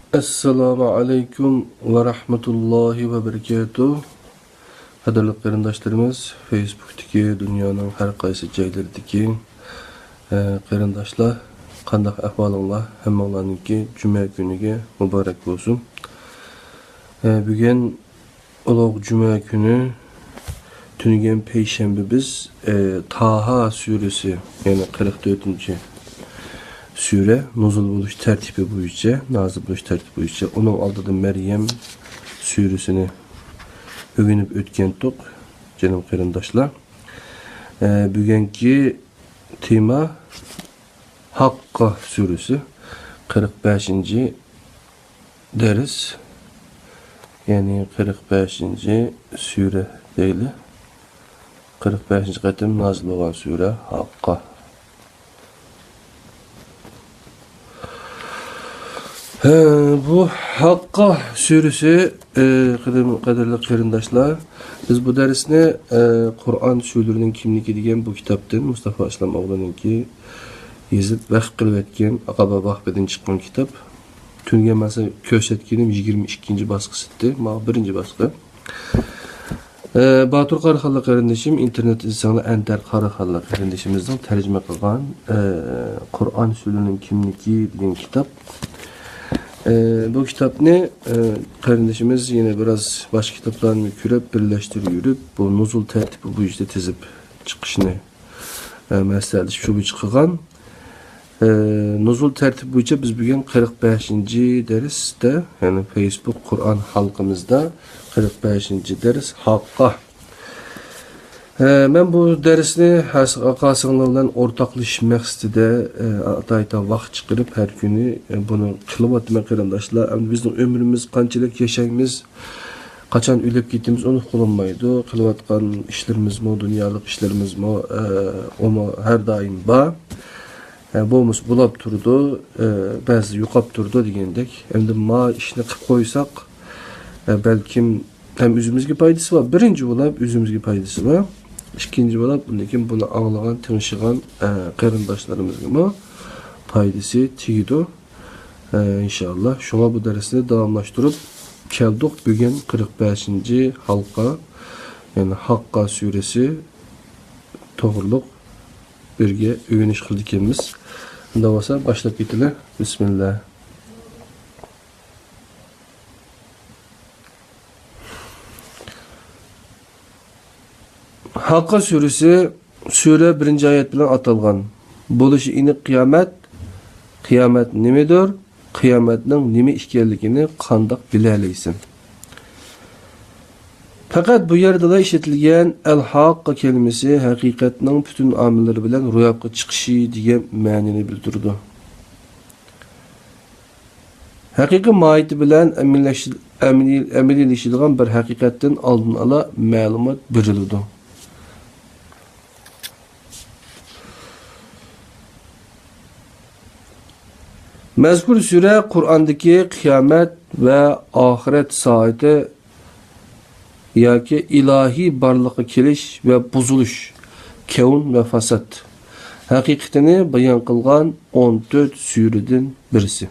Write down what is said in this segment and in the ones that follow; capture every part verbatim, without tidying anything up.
ئەسسالامۇ ئەلەيكۇم ۋە رەھمەتۇللاھى ۋە بەرىكاتۇھ. قەدىرلىك قېرىنداشلىرىمىز، فېيسبۇكتىكى، دۇنيانىڭ ھەر قايسى جايلىرىدىكى، ئە، قېرىنداشلار، قانداق ئەھۋالىڭلار؟ ھەممىڭلارنىڭكى جۈمە كۈنىگە مۇبارەك بولسۇن. ئە، بۈگۈن ئۇلۇغ جۈمە كۈنى، تۈنۈگۈن پەيشەنبە بىز، ئە، تاھا سۈرىسى، يەنى قىرىق تۆتىنچى سۈرە، نۇزۇل بولۇش تەرتىپى بويىچە، نازىل بولۇش تەرتىپى بويىچە، ئۇنىڭ ئالدىدا مەريەم سۈرىسىنى ئۆگىنىپ ئۆتكەنتۇق، جېنىم قېرىنداشلار. ئە، بۈگۈنكى تېما ھاققا سۈرىسى، قىرىق بەشىنچى دەرس، يەنى قىرىق بەشىنچى سۈرە دەيلى. قىرىق بەشىنچى قېتىم نازىل بولغان سۈرە ھاققا. ھە، بۇ ھاققا سۈرىسى، ئە، قەدىم-، قەدىرلىك قېرىنداشلار، بىز بۇ دەرسنى، ئە، قۇرئان سۈرىلىرىنىڭ كىملىكى دېگەن بۇ كىتابتىن، مۇستافا ئىسلام ئوغلىنىڭكى يېزىپ ۋەقىپ قىلىۋەتكەن، ئاقابا ۋاقپىدىن چىققان كىتاب. تۈنۈگۈن مەن سىزگە كۆرسەتكىنىم يىگىرمە ئىككىنچى باسقۇچ ئىدى. ماۋۇ بىرىنچى باسقۇچ. ئە، باتۇر قاراخانلىق قېرىندىشىم، ئىنتېرنېت ئىزدىسەڭلار، ئەندەر قاراخانلىق قېرىندىشىمىزنىڭ تەرجىمە قىلغان، ئە، قۇرئان سۈرىلىرىنىڭ كىملىكى دېگەن كىتاب. ئە، بۇ كىتابنى، ئە، قېرىندىشىمىز يەنە بىراز باشقا كىتابلارنى كۆرۈپ، بىرلەشتۈرۈپ يۈرۈپ، بۇ نۇزۇل تەرتىپى بويىچە تىزىپ چىقىشنى، ئە، مەسلىھەتلىشىپ شۇ بويىچە قىلغان. ئە، نۇزۇل تەرتىپى بويىچە بىز بۈگۈن قىرىق بەشىنچى دەرستە، يەنى فېيسبۇك قۇرئان ھالقىمىزدا قىرىق بەشىنچى دەرس ھاققا. ئە، مەن بۇ دەرسنى ھەسەن ئاقا سىڭلىم بىلەن ئورتاقلىشىش مەقسىتىدە، ئە، ئاتايىتا ۋاقىت چىقىرىپ ھەر كۈنى، ئە، بۇنى قىلىۋاتىمەن قېرىنداشلار. ئەمدى بىزنىڭ ئۆمرىمىز قانچىلىك ياشايمىز، قاچان ئۆلۈپ كېتىمىز، ئۇنى ئۇقۇلمايدۇ. قىلىۋاتقان ئىشلىرىمىزمۇ، دۇنيالىق ئىشلىرىمىزمۇ، ئە، ئۇمۇ ھەر دائىم بار. ئە، بولمىسا بولاپ تۇرىدۇ، ئە، بەزىدە يوقاپ تۇرىدۇ دېگەندەك. ئەمدى ما ئىشنى قىلىپ قويساق، ئە، بەلكىم ھەم ئۆزىمىزگە پايدىسى بار. بىرىنچى بولاپ ئۆزىمىزگە پايدىسى بار. ئىككىنچى بولاپ، ئۇندىن كېيىن بۇنى ئاڭلىغان، تىڭشىغان، ئە، قېرىنداشلىرىمىزغىمۇ پايدىسى تېگىدۇ. ئە، ئىنشاللا. شۇڭا بۇ دەرسنى داۋاملاشتۇرۇپ كەلدۇق. بۈگۈن قىرىق بەشىنچى ھالقا، يەنى ھاققا سۈرىسى توغرۇلۇق بىرگە ئۆگىنىش قىلىدىكەنمىز. ئۇنداق بولسا باشلاپ كېتىلى. بىسمىللا. ھاققا سۈرىسى. سۈرە بىرىنچى ئايەت بىلەن ئاتالغان. بولۇشى ئېنىق قىيامەت. قىيامەت نېمىدۇر؟ قىيامەتنىڭ نېمە ئىكەنلىكىنى قانداق بىلەلەيسەن؟ پەقەت بۇ يەردىلا ئىشلىتىلگەن ئەل-ھاققا كەلىمىسى ھەقىقەتنىڭ پۈتۈن ئامىللىرى بىلەن روياپقا چىقىشى دېگەن مەنىنى بىلدۈرىدۇ. ھەقىقىي ماھىيىتى بىلەن ئەمەلىيلەش-، ئەمەلىي-، ئەمەلىيلىشىدىغان بىر ھەقىقەتتىن ئالدىن ئالا مەلۇمات بېرىلىدۇ. مەزكۇر سۈرە قۇرئاندىكى قىيامەت ۋە ئاخىرەت سائىتى ياكى ئىلاھىي بارلىققا كېلىش ۋە بۇزۇلۇش، كەۋن ۋە فاساد ھەقىقىتىنى بايان قىلغان ئون تۆت سۈرىدىن بىرسى.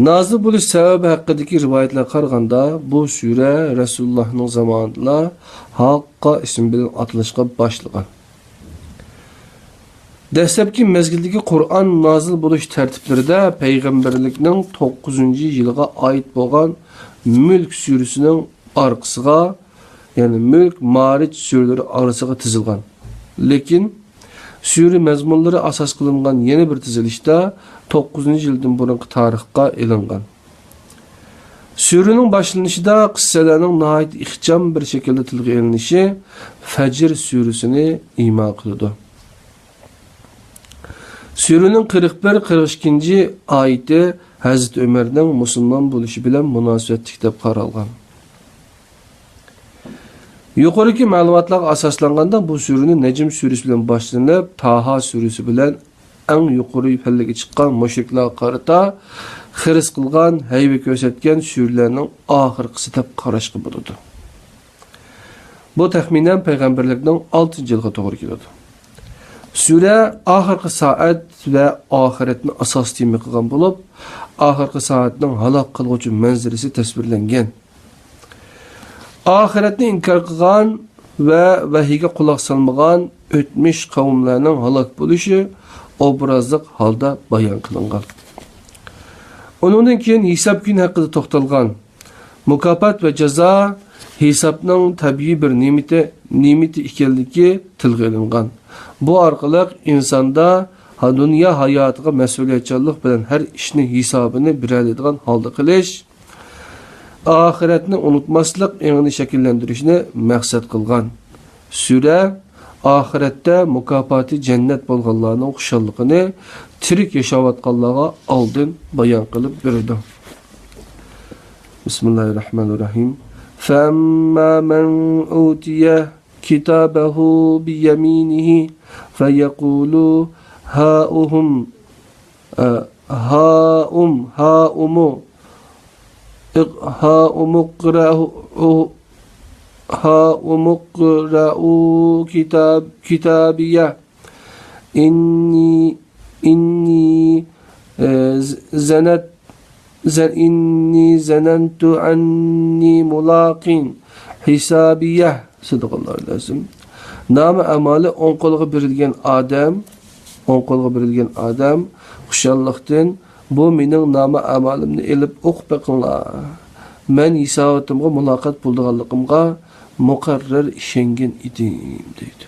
نازىل بولۇش سەۋەبى ھەققىدىكى رىۋايەتلەرگە قارىغاندا، بۇ سۈرە رەسۇلۇللاھنىڭ زامانىدىلا ھاققا ئىسمى بىلەن ئاتىلىشقا باشلىغان. دەسلەپكى مەزگىلدىكى قۇرئان نازىل بولۇش تەرتىپلىرىدە پەيغەمبەرلىكنىڭ توققۇزىنچى يىلىغا ئائىت بولغان مۈلك سۈرىسىنىڭ ئارقىسىغا، يەنى مۈلك، مائارىج سۈرىلىرى ئارىسىغا تىزىلغان. لېكىن سۈرە مەزمۇنلىرى ئاساس قىلىنغان يەنە بىر تىزىلىشتا توققۇزىنچى يىلدىن بۇرۇنقى تارىخقا ئېلىنغان. سۈرىنىڭ باشلىنىشىدا قىسسىلەرنىڭ ناھايىتى ئىخچام بىر شەكىلدە تىلغا ئېلىنىشى فەجر سۈرىسىنى ئىما قىلىدۇ. سۈرىنىڭ قىرىق بىر، قىرىق ئىككىنچى ئايىتى ھەزرىتى ئۆمەرنىڭ مۇسۇلمان بولۇشى بىلەن مۇناسىۋەتلىك دەپ قارالغان. يۇقىرىقى مەلۇماتلارغا ئاساسلانغاندا، بۇ سۈرىنى نەجم سۈرىسى بىلەن باشلىنىپ، تاھا سۈرىسى بىلەن ئەڭ يۇقىرى پەللىگە چىققان مۇشرىكلارغا قارىتا خىرىس قىلغان، ھەيۋە كۆرسەتكەن سۈرىلەرنىڭ ئاخىرقىسى دەپ قاراشقا بولىدۇ. بۇ تەخمىنەن پەيغەمبەرلىكنىڭ ئالتىنچى يىلىغا توغرا كېلىدۇ. سۈرە ئاخىرقى سائەت ۋە ئاخىرەتنى ئاساس تېما قىلغان بولۇپ، ئاخىرقى سائەتنىڭ ھالاك قىلغۇچى مەنزىرىسى تەسۋىرلەنگەن. ئاخىرەتنى ئىنكار قىلغان ۋە ۋەھىيگە قۇلاق سالمىغان ئۆتمۈش قەۋملەرنىڭ ھالاك بولۇشى ئوبرازلىق ھالدا بايان قىلىنغان. ئۇنىڭدىن كېيىن ھېساب كۈنى ھەققىدە توختالغان. مۇكاپات ۋە جازا ھېسابنىڭ تەبىئىي بىر نېمىتى، نېمىتى ئىكەنلىكى تىلغا ئېلىنغان. بۇ ئارقىلىق ئىنساندا ھا-، دۇنيا ھاياتىغا مەسئۇلىيەتچانلىق بىلەن ھەر ئىشنى ھېسابىنى بېرەلەيدىغان ھالدا قىلىش، ئاخىرەتنى ئۇنتۇماسلىق ئېڭىنى شەكىللەندۈرۈشنى مەقسەت قىلغان. سۈرە ئاخىرەتتە مۇكاپاتى جەننەت بولغانلارنىڭ خۇشاللىقىنى تىرىك ياشاۋاتقانلارغا ئالدىن بايان قىلىپ بېرىدۇ. بىسمىللاھىررەھمانىررەھىم. فەئەمما مەن ئۇتىيە كىتابەھۇ بىيەمىنىھى فەيەقۇلۇ ھائۇم، ئە، ھائۇم، ھائۇمۇ، ئىق-، ھائۇمۇقرەئۇ، ھائۇمۇقرەئۇ كىتاب-، كىتابىيە. إني، إني، آه، ز-، زنت-، ز-، إني ظننت أني ملاق حسابيه. صدق الله العظيم. نامە ئەمالى ئوڭ قولغا بېرىلگەن ئادەم، ئوڭ قولغا بېرىلگەن ئادەم خۇشاللىقتىن، بۇ مېنىڭ نامە ئەمالىمنى ئېلىپ ئوقۇپ بېقىڭلار. مەن ھېساباتىمغا مۇلاقات بولىدىغانلىقىمغا مۇقەررەر ئىشەنگەن ئىدىم، دەيدۇ.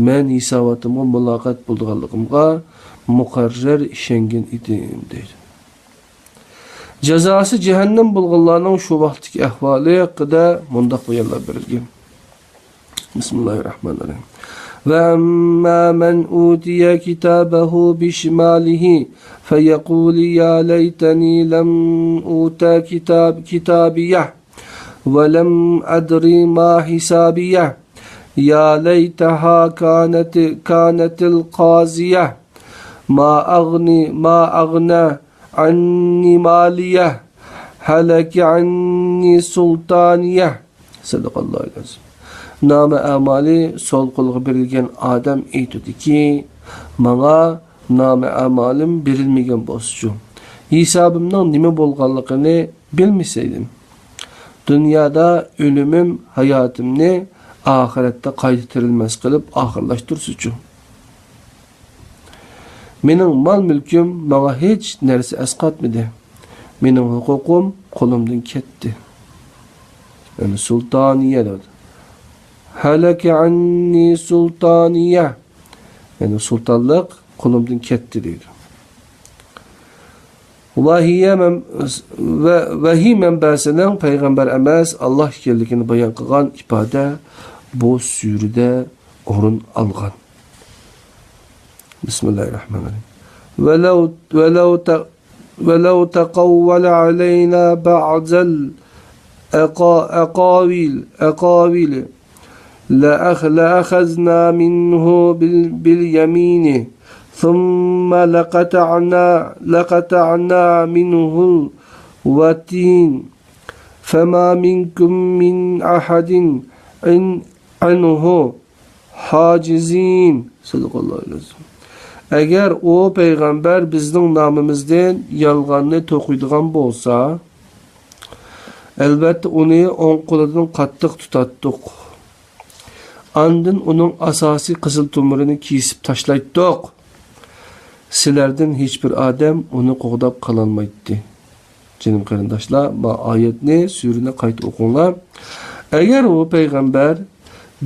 مەن ھېساباتىمغا مۇلاقات بولىدىغانلىقىمغا مۇقەررەر ئىشەنگەن ئىدىم، دەيدۇ. جازاسى جەھەننەم بولغانلارنىڭ شۇ ۋاقىتتىكى ئەھۋالى ھەققىدە مۇنداق بايانلار بېرىلگەن. بىسمىللاھىررەھمانىررەھىم. وأما من أوتي كتابه بشماله فيقول يا ليتني لم أوت كتاب-، كتابيه. ولم أدر ما حسابيه. يا ليتها كانت، كانت القاضية. ما أغني، ما أغنى عني ماليه. هلك عني سلطانيه. صدق الله العظيم. نامە ئەمالى سول قولغا بېرىلگەن ئادەم ئېيتىدۇكى، ماڭا نامە ئەمالىم بېرىلمىگەن بولسىچۇ، ھېسابىمنىڭ نېمە بولغانلىقىنى بىلمىسەيدىم. دۇنيادا ئۆلۈمۈم ھاياتىمنى ئاخىرەتتە قايتا تىرىلمەس قىلىپ ئاخىرلاشتۇرسىچۇ. مېنىڭ مال-مۈلكۈم ماڭا ھېچ نەرسە ئەسقاتمىدى. مېنىڭ ھوقۇقۇم قولۇمدىن كەتتى. يەنى سۇلتانىيە دەيدۇ. هلك عني سلطانيه. يەنى سۇلتانلىق قولۇمدىن كەتتى دەيدۇ. ۋەھىيە مەن-، ۋە-، ۋەھىي مەنبەسىنىڭ پەيغەمبەر ئەمەس، ئاللاھ ئىكەنلىكىنى بايان قىلغان ئىپادە بۇ سۈرىدە ئورۇن ئالغان. بىسمىللاھىررەھمانىررەھىم. ولو، ولو ت-، ولو تقول علينا بعض الأقا-، أقاويل، أقاويل، لأخ-، لأخذنا منه بال-، باليمين، ثم لقطعنا، لقطعنا منه الوتين، فما منكم من أحد عن-، عنه حاجزين. صدق الله العظيم. ئەگەر ئۇ پەيغەمبەر بىزنىڭ نامىمىزدىن يالغاننى توقۇيدىغان بولسا، ئەلۋەتتە ئۇنى ئوڭ قولىدىن قاتتىق تۇتاتتۇق. ئاندىن ئۇنىڭ ئاساسىي قىزىل تومۇرىنى كېسىپ تاشلايتتۇق. سىلەردىن ھېچبىر ئادەم ئۇنى قوغداپ قالالمايتتى. جېنىم قېرىنداشلار، ما ئايەتنى، سۈرىنى قايتا ئوقۇڭلار. ئەگەر ئۇ پەيغەمبەر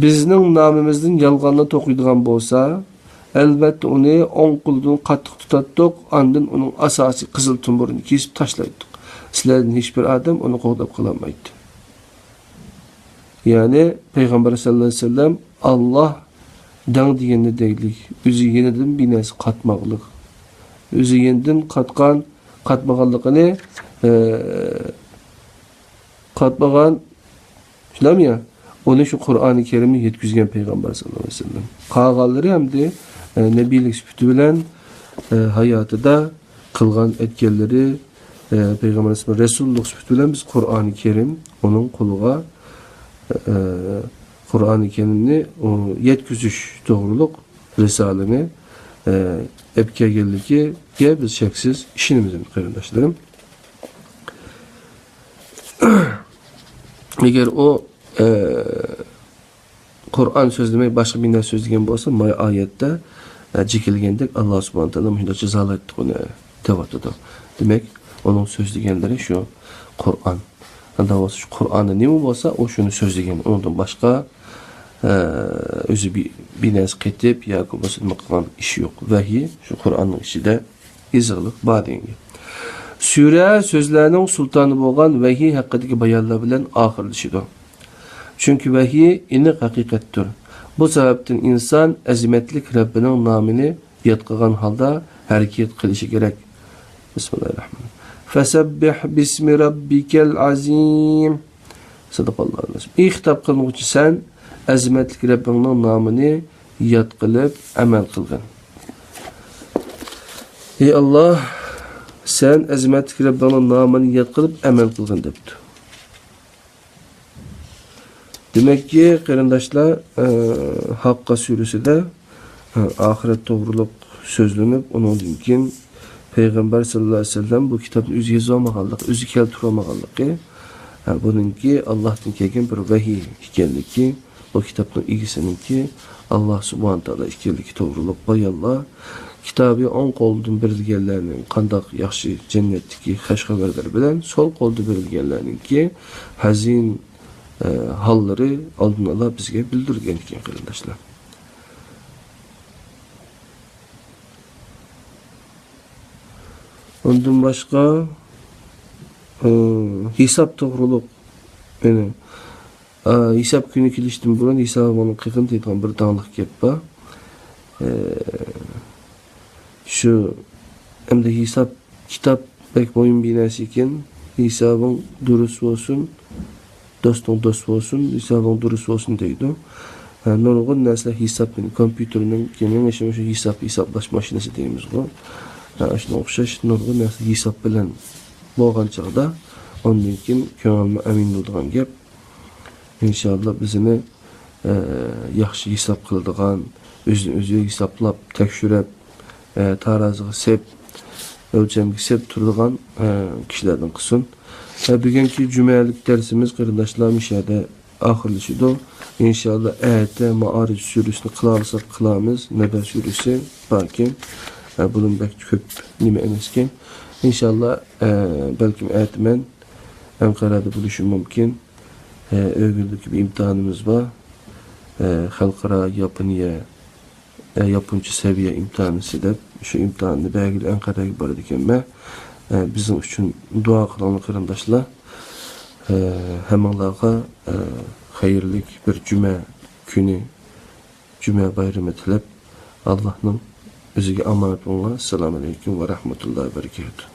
بىزنىڭ نامىمىزدىن يالغاننى توقۇيدىغان بولسا، ئەلۋەتتە ئۇنى ئوڭ قولىدىن قاتتىق تۇتاتتۇق، ئاندىن ئۇنىڭ ئاساسىي قىزىل تومۇرىنى كېسىپ تاشلايتتۇق. سىلەردىن ھېچبىر ئادەم ئۇنى قوغداپ قالالمايتتى. يەنى پەيغەمبەر سەللەللاھۇ ئەلەيھى ۋەسەللەم، ئاللاھ دەڭ دېگەننى دەيلىك، ئۆزى يېنىدىن بىر نەرسە قاتماقلىق. ئۆزى يېنىدىن قاتقان، قاتمىغانلىقىنى، ئە، قاتمىغان، شۇنداقمۇ يا؟ ئۇنى شۇ قۇرئانى كەرىمنى يەتكۈزگەن پەيغەمبەر سەللەللاھۇ ئەلەيھى ۋەسەللەم. قالغانلىرى ئەمدى، ئە، نەبىيلىك سۈپىتى بىلەن، ئە، ھاياتىدا قىلغان ئەتكەنلىرى، ئە، پەيغەمبەر ئەلەيھىسسالام رەسۇللۇق سۈپىتى بىلەن بىز قۇرئانى كەرىم ئۇنىڭ قولىغا، ئە، قۇرئانى كەرىمنى، ئۇ، يەتكۈزۈش توغرۇلۇق رىسالىنى، ئە، ئېلىپ كەلگەنلىكىگە بىز شەكسىز ئىشىنىمىز، قېرىنداشلىرىم. ئەگەر ئۇ، ئە، قۇرئان سۆزلىمەي، باشقا بىر نەرسە سۆزلىگەن بولسا، مانا ئايەتتە، ئە، جېكىلگەندەك، ئاللا سۇبھانە تائالا مۇشۇنداق جازالايتتۇق ئۇنى، دەۋاتىدۇ. دېمەك، ئۇنىڭ سۆزلىگەنلىرى شۇ قۇرئان. ئانداق بولسا، شۇ قۇرئاندا نېمە بولسا، ئۇ شۇنى سۆزلىگەن. ئۇنىڭدىن باشقا، ئە، ئۆزى بىر، بىر نەرسە قېتىپ ياكى بولمىسا نېمە قىلغان ئىشى يوق. ۋەھىي شۇ قۇرئاننىڭ ئىچىدە يېزىقلىق بار دېگەن گەپ. سۈرە سۆزلەرنىڭ سۇلتانى بولغان ۋەھىي ھەققىدىكى بايانلار بىلەن ئاخىرلىشىدۇ. چۈنكى ۋەھىي ئېنىق ھەقىقەتتۇر. بۇ سەۋەبتىن ئىنسان ئەزىمەتلىك رەببىنىڭ نامىنى ياد قىلغان ھالدا ھەرىكەت قىلىشى كېرەك. بىسمىللاھىررەھمانىررەھىم. فەسەببىھ بىسمى رەببىكەل ئەزىم. سەدەقەللاھۇل ئەزىم. ئى خىتاب قىلىنغۇچى، سەن ئەزىمەتلىك رەببىڭنىڭ نامىنى ياد قىلىپ ئەمەل قىلغىن. ئى ئاللا، سەن ئەزىمەتلىك رەببىڭنىڭ نامىنى ياد قىلىپ ئەمەل قىلغىن دەپتۇ. دېمەككى، قېرىنداشلار، ئە، ھاققا سۈرىسىدە، ئە، ئاخىرەت توغرۇلۇق سۆزلىنىپ، ئۇنىڭدىن كېيىن پەيغەمبەر سەللەللاھۇ ئەلەيھى ۋەسەللەم بۇ كىتابنى ئۆزى يېزىۋالمىغانلىقى، ئۆزى كەلتۈرۈۋالمىغانلىقى، ئە، بۇنىڭكى ئاللاھتىن كەلگەن بىر ۋەھىي ئىكەنلىكى، بۇ كىتابنىڭ ئىگىسىنىڭكى ئاللا سۇبھانە تائالا ئىكەنلىكى توغرۇلۇق بايانلار. كىتابى ئوڭ قولدىن بېرىلگەنلەرنىڭ قانداق ياخشى جەننەتتىكى خەش خەۋەرلىرى بىلەن، سول قولدا بېرىلگەنلەرنىڭكى ھەزىن، ئە، ھاللىرى ئالدىن ئالا بىزگە بىلدۈرۈلگەن ئىكەن، قېرىنداشلار. ئۇندىن باشقا، ئە، ھېساب توغرۇلۇق، يەنى، ئە، ھېساب كۈنى كېلىشتىن بۇرۇن ھېسابىڭنى قىلغىن دەيدىغان بىر داڭلىق گەپ بار. ئە، شۇ، ئەمدى ھېساب كىتاب بەك مۇھىم بىر نەرسە ئىكەن. ھېسابىڭ دۇرۇس بولسۇن، دوستۇڭ دوست بولسۇن، ھېسابىڭ دۇرۇس بولسۇن دەيدۇ. ھە، نۇرغۇن نەرسىلەر ھېساب، كومپيۇتېرنىڭ كېيىن يېڭى شۇ ھېساب، ھېسابلاش ماشىنىسى دەيمىزغۇ. ھە، شۇنىڭغا ئوخشاش نۇرغۇن نەرسە ھېساب بىلەن بولغان چاغدا، ئاندىن كېيىن كۆڭۈلمۇ ئەمىن بولىدىغان گەپ. ئىنشاللا بىزنى، ئە، ياخشى ھېساب قىلىدىغان، ئۆزىنى ئۆزى ھېسابلاپ، تەكشۈرۈپ، ئە، تارازىغا سېپ، ئۆلچەمگە سېپ تۇرىدىغان، ئە، كىشىلەردىن قىلسۇن. ۋە بۈگۈنكى جۈمەلىك دەرسىمىز، قېرىنداشلار، مۇشۇ يەردە ئاخىرلىشىدۇ. ئىنشاللا ئەتە مائارىج سۈرىسىنى قىلالىساق قىلارمىز. نەبە سۈرىسى باركەن. ئە، بۇنىمۇ بەك كۆپ نېمە ئەمەسكەن. ئىنشاللا، ئە، بەلكىم ئەتە مەن ئەنقەرەدە بولۇشۇم مۇمكىن. ئە، ئۆگۈنلۈك بىر ئىمتىھانىمىز بار. ئە، خەلقئارا ياپونىيە، ئە، ياپونچە سەۋىيە ئىمتىھانىسى دەپ، شۇ ئىمتىھاننى بەرگىلى ئەنقەرەگە بارىدىكەنمەن. ئە، بىزنىڭ ئۈچۈن دۇئا قىلىڭلار، قېرىنداشلار. ئە، ھەممىڭلارغا، ئە، خەيرلىك بىر جۈمە كۈنى، جۈمە بايرىمى تىلەپ، ئاللاھنىڭ ئۆزىگە ئامانەت بولۇڭلار. ئەسسالامۇ ئەلەيكۇم ۋە رەھمەتۇللاھى ۋە بەرىكاتۇھ.